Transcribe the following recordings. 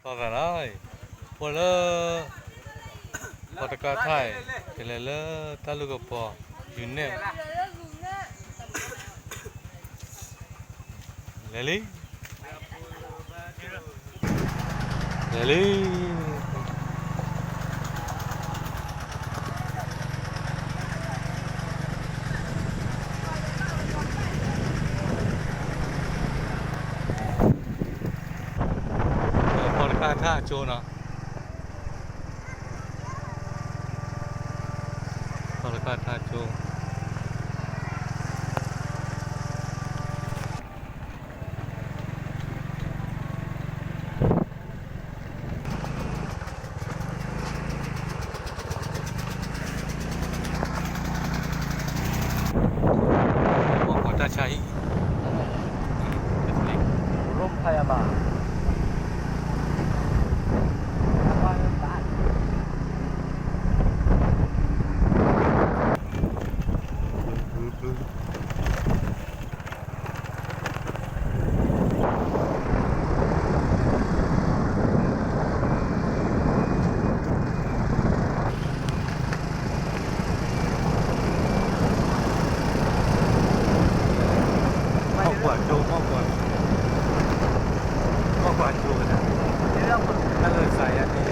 လီၤသးနီၤ, ပှၤလၢ ပှၤတကါထါအံၤ ကလဲၤလၢတၢ်လူၢ်ကပီၤ ယူၤနဲၣ် လဲၤလံ, လဲၤလံ. ပှၤတကါထါကၠိနီၤ, ပှၤတကါထါကၠိ. ပှၤတၢ်ဆါဟံၣ် မီၢ်ကွၢ်ကၠိ, မီၢ်ကွၢ်, မီၢ်ကွၢ်ကၠိဝဲဒၣ်, တၢ်လၢကစၢ်ယွၤန့ၣ်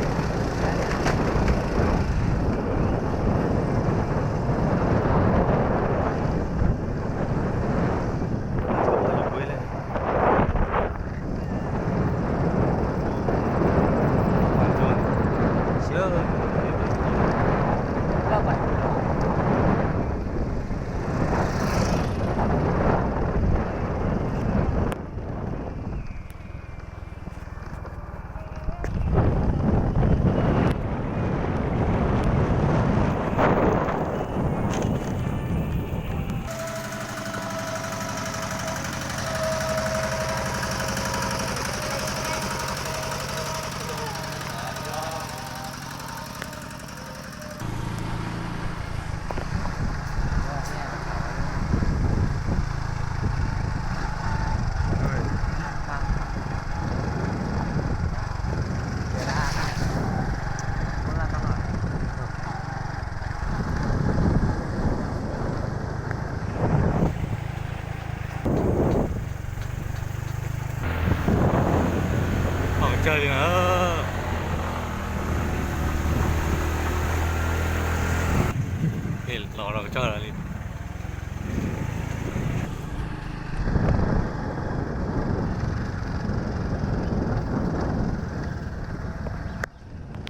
အကစၢ်လံ, လီၤဒီးကစၢ်လံ.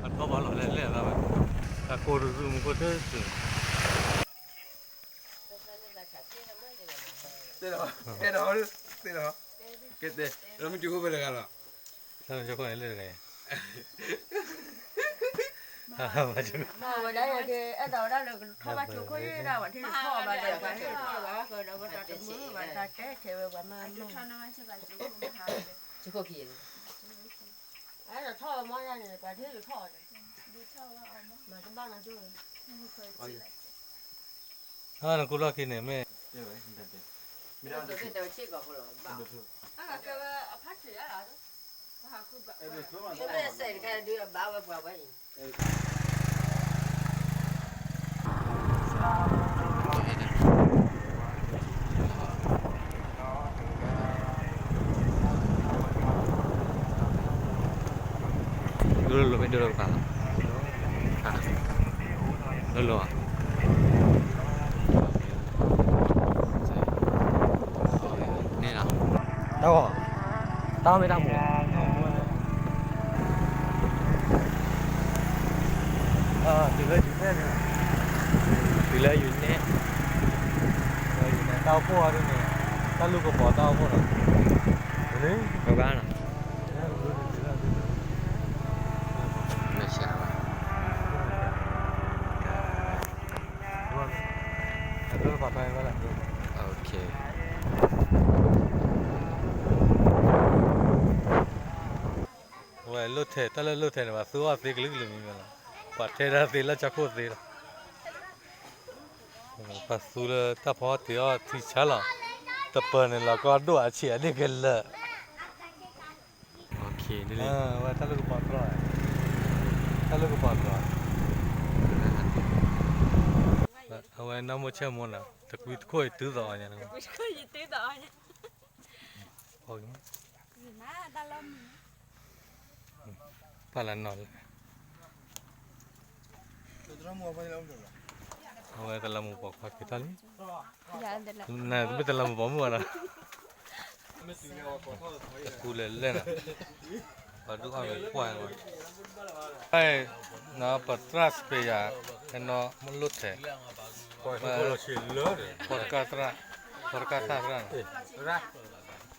အထီၣ်ဘၣ်လီၤလဲၣ်လဲၣ်လၢဝဲ, တၢ်ကိၢ်တမူခိၣ်တၢ်စူၤ, တဲဒီး, တဲဒီး, ကဲတဲ, မ့ၢ်ကၠိခိၣ်ဖဲတဂၤလီၤ, တၢ်မ့ၢ်ကၠိခိၣ်န့ၣ်လၢတဂၤ, မ့ၢ်ဝဲဒၣ်ယက အဲၣ်ဒိးဝဲဒၣ်လၢကထီၣ်ဘၣ်ကၠိခိၣ်ယဲဒၣ် ပှၤထံၣ်ထီၣ်ဘၣ်ဒီး ပှၤဟ့ၣ်ထီၣ်ဘၣ်ကဒီး ပတၢ်တမုာ်ဘၣ်တၢ်တဲခဲဝဲပှၤမၤမုာ်, ကၠိခိၣ်ခံ အဲၣ်ဒိးထီၣ်ဝဲမီၢ်ယါန့ၣ် ပှၤထံၣ်ထီၣ်ဒီး, မၤတဘၣ်နီကၠိ, နကူလီၢ်ခံန့ၣ်မ့ၢ်, မ့ၢ်စဲးတခါဒုးဘၣ်ဝဲပှၤဝဲအံၤ ဒိၣ်လၢလိၤမ့ၢ်ဒိၣ်လၢကပၤလီၤ, ဒိၣ်လၢ, န့ၣ်လီၤ, တၢ်ဂီၤ, တၢ်မ့ၢ်တၢ်မူ တုၤလၢယူၤနဲၣ်န့ၣ်, တုၤလၢယူၤနဲၣ်, ယူၤနဲၣ်တၢ်အိၣ်ဖှိၣ်အဒိန့ၣ်, တၢ်လူၢ်ကပီၤတၢ်အိၣ်ဖှိၣ်နီၤ, ပဘၣ်နီၤ, မ့ၢ်ဆါဘၣ်, ဝဲလိၣ်ထဲ တၢ်လၢလိၣ်ထဲန့ၣ် ပှၤသူအီၣ်သ့ကလုာ်ကလုာ်မံၤမံၤလီၤ, ပှၤထဲဒၣ်သ့လၢကၠီခိၣ်သ့လီၤ, ပှၤသူလၢတၢ်ဖီအီၣ်တ့ၤအီၣ်ထံဆါလီၤ, တပၢၤန့ၣ်လီၤကီဒိၣ်အဆံးအဒ့ၣ်ကလၢာ်, ဝဲတၢ်လၢကပီၤ ပှၤဘျီ, အဝဲနီၢ်မိၢ်ဆဲၣ်မိၢ်နီၤ, တကွံတခိၣ်အံၤတုၤသီအီၤညါ, ပာ်လၢနီၢ်လဲၣ်, အဝဲတလးမူးပိာ်ခွါက့ၤထီၣ်လံ, နတမ့ၢ်တလးမူးပိာ်မုၣ်ဘၣ်နီၤ, တကူလဲၤလဲၣ်နီၤ, ပှၤဒုးအီၣ်မ့ၤကွၢ်, ပသရၣ်စပ့ၤယၤ, ဟဲနီၢ်မလိၣ်ထဲ, ပီတကၢ်သရၣ်, ပီတကၢ်သရၣ်နီၤ,